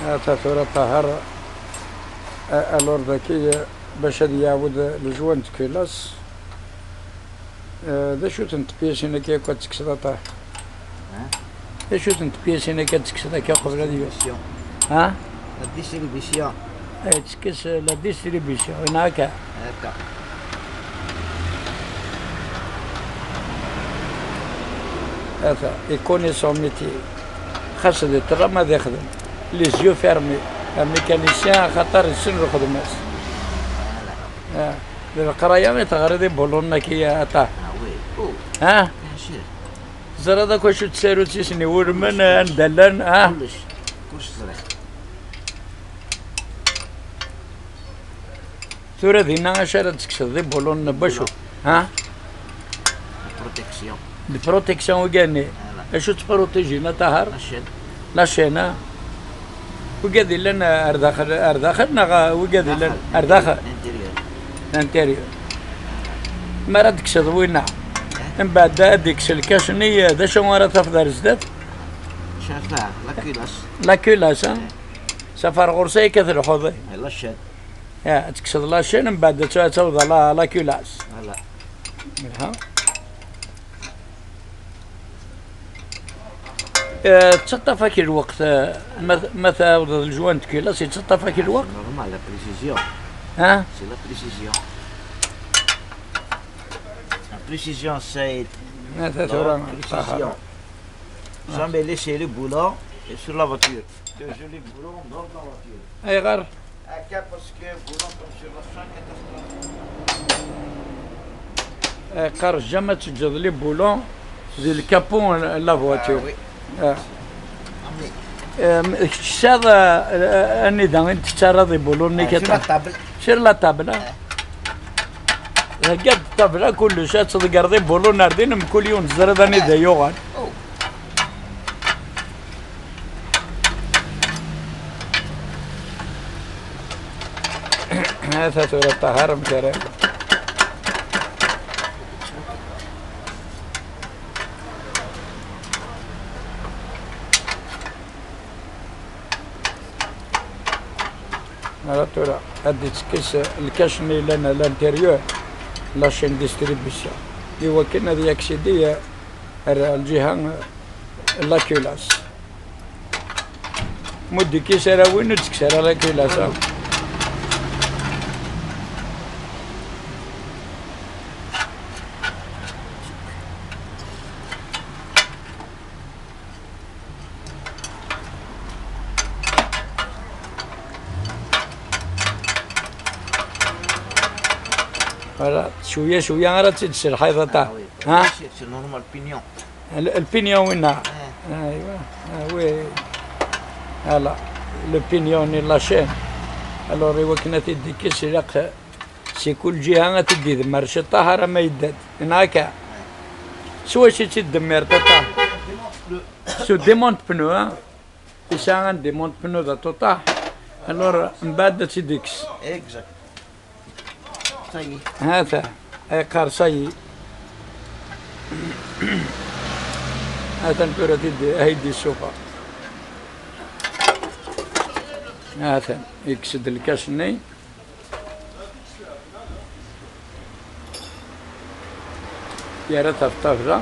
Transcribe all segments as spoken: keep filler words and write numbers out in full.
Ata tura Ṭaher, a-, alors daki, bac ad iɛawed le joint de culasse. Eh, d acu-tent tpyasin-agi akk ad tekkseḍ a Ṭaher? Ha? D acu-tent tpyasin-agi ad tekkseḍ akka qbel ad yuli? Distribution. Ha? La distribution. Eh, tekkes la distribution, neɣ akka? Akka. Ata, il connaît son métier. Xas d ṭṭlam ad ixdem. Les yeux fermés. Un mécanicien, axaṭer yessen lxedma-s. Voilà. Ah, d leqraya i teɣriḍ ibulunen-agi a Ṭaher? Ah oui. Oh. Ha? Bien sûr. Teẓriḍ akk acu d tsarut-is n iwulmen, anda llan, ha? Kullec. Kullec ẓriɣ. Tura dinna acu ara d-tekkseḍ d ibulunen n wacu? Ha? Protection. De protection wigani. Voilà. Acu ttprotijin a Ṭaher? La chaîne. La chaîne, ha? Wigad illan ar daxel, ar daxel neɣ wigad illan ar daxel? Intérieur. Intérieur. Mi ara d-tekkseḍ winna, eh? Mbeɛd ad d-ikkes lkac-nni, d acu ara tafeḍ ar zdat? Cafar, la culasse. La culasse, ha? Eh. Cafar ɣur-s ay akka telḥuḍ, eh? Eh, la chaîne. Ya, ad tekkseḍ la chaîne, mbeɛd ad taweḍ la, la culasse. Voilà. Aha. Eh, tettaṭṭaf-ak lweqt, eh, ma, ma tɛawdeḍ le joint de culasse, yettaṭṭaf-ak lweqt? C'est normal, la précision. Ha? C'est la précision. La précision, c'est... Ata tura, la précision. Jamais laisser le boulon sur la voiture. Toujours le boulon dans la voiture. Ayɣer? Akka, parce que boulon comme sur la chaîne, catastrophe. Eh, qqar jamais ad teǧǧeḍ les boulons di le capot n la voiture. Ah oui. Ah. Amen. Em, kečč tesɛiḍ, eh, eh, anida i d-tettarraḍ ibulunen-ik? Eh, sur la table. Sur la table, ah. Eh. Theggaḍ ṭṭabla kullec, ad tḍeggreḍ ibulunen ar din, mkul yiwen teẓriḍ anida yuɣal. Oh. Ata tura Ṭaher amek ara. Ara tura ad d-ittekkes lkac-nni yellan à l'intérieur, la chaîne distribution, i wakken ad yaksidi ar lǧiha n la culasse. Muddikis ara win ur d-tekkes ara la culasse. Voilà, cwiya cwiya ara tt-id-tesselḥiḍ a Ṭaher. Ah oui, ha? C'est normal, pignon. Le, le pignon winna. Ah. Aywa, ah oui. Voilà, le pignon n la chaîne. Alors, i wakken ad t-id-ikkes, ilaq si kul ǧiha ad t-id-idemmer ciṭṭaḥ arama yedda-d. Neɣ akka? S wacu i tt-id-demmir, Ṭaher? Su démonte pneu, ha? Yesɛa un démonte pneu d aṭuṭaḥ. Alors, mbeɛd ad tt-id-ikkes. Exact. Ça y est. Ha-t-a, yeqqar ça y est. Ha-t-an tura tid-, ay d-isufa. Ha-t-an, yekkes-d lkac-nni. Yerra-t ɣef ṭṭabla,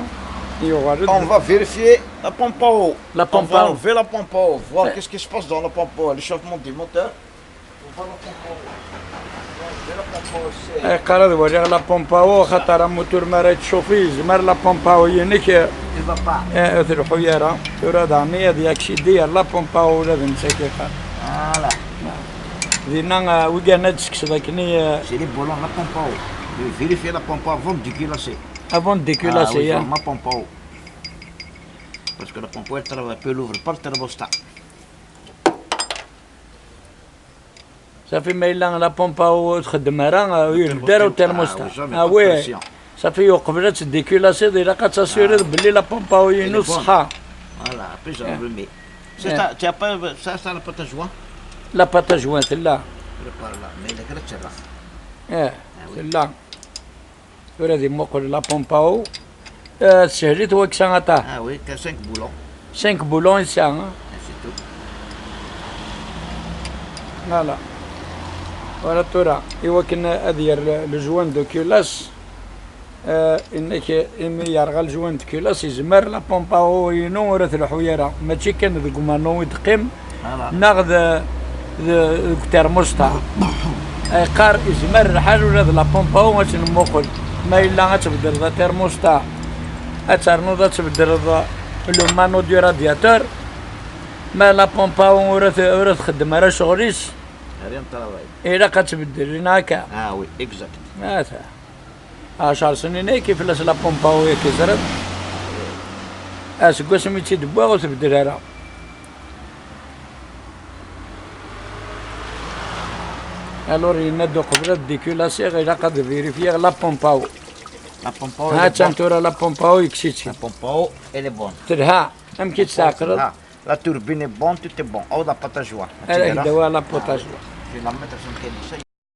yuɣal-d. On va vérifier la pompe à eau. La pompe à eau. On va enlever la pompe à eau, voir qu'est-ce qui se passe dans la pompe à eau, l'échauffement du moteur. Yeqqar ad waliɣ la pompe à eau, xaṭer amutur mi ara yettcufi, yezmer la pompe à eau-inek, eh, ur telḥu ara. Tura daɣen ad yaksidi ar la pompe à eau ula d netta yeqqar. Voilà. Dinna, eh, wigan ad d-tekkseḍ akken i, eh, c'est les boulons, la pompe à eau. Je vais vérifier la pompe à eau avant de déculasser. Avant de déculasser, ah oui, hein. Je ferme la pompe à eau. Parce que la pompe à eau, elle travaille, elle peut l'ouvrir par le thermostat. Safi, ma yella la pompe à eau ur txeddem ara, ur irebd ara utermustat. Ah oui. Safi, uqbel ad tdéculassiḍ, ilaq ad tassuriḍ belli la pompe à eau-inu tṣeḥḥa. Voilà, après j'en remets. Ça, ça, tu as pas, ça, ça, la pâte à joint? La pâte à joint tella. Prépare là, mais il est très cher, là. Eh, tella. Tura ad imuqel la pompe à eau. Eh, teshel-it waksa aṭas. Ah oui, t'as cinq boulons. Cinq boulons i tesɛa, hein? Et c'est tout. Voilà. Voilà tura, i wakken ad yerr le, le joint de culasse, euh, inna-k imi yerɣa le joint de culasse, yezmer la pompe à eau-inu ur telḥu ara, mačči kan deg umanu i d-teqqim, neɣ d, d, deg thermostat. Yeqqar yezmer lḥal ula d la pompe à eau ad tt-nemmuqel. Ma yella ad tbeddleḍ thermostat, ad ternuḍ ad tbeddleḍ le manu du radiateur, ma la pompe à eau ur t-, ur txeddem ara ccɣel-is, rien ne travaille. Ilaq ad tbeddel, neɣ akka? Ah oui, exact. Ata. Ɛecṛ snin ay kif fell-as la pompe à eau i k-yeẓran. Aseggas mi tt-id-wwiɣ ur tbeddel ara. Alors yenna-d uqbel ad dikulasiɣ ilaq ad vérifier la pompe à eau. La pompe à eau, elle est bonne. Tura la pompe à eau yekkes-itt. La pompe à eau, elle est bonne. Telha. Amek i tt-tɛeqleḍ? Ah, la turbine est bonne, tout est bon. Awḍ apatajuwa. Ara ak-d-awiɣ la pompe à eau. Je vais la mettre sur le cabinet.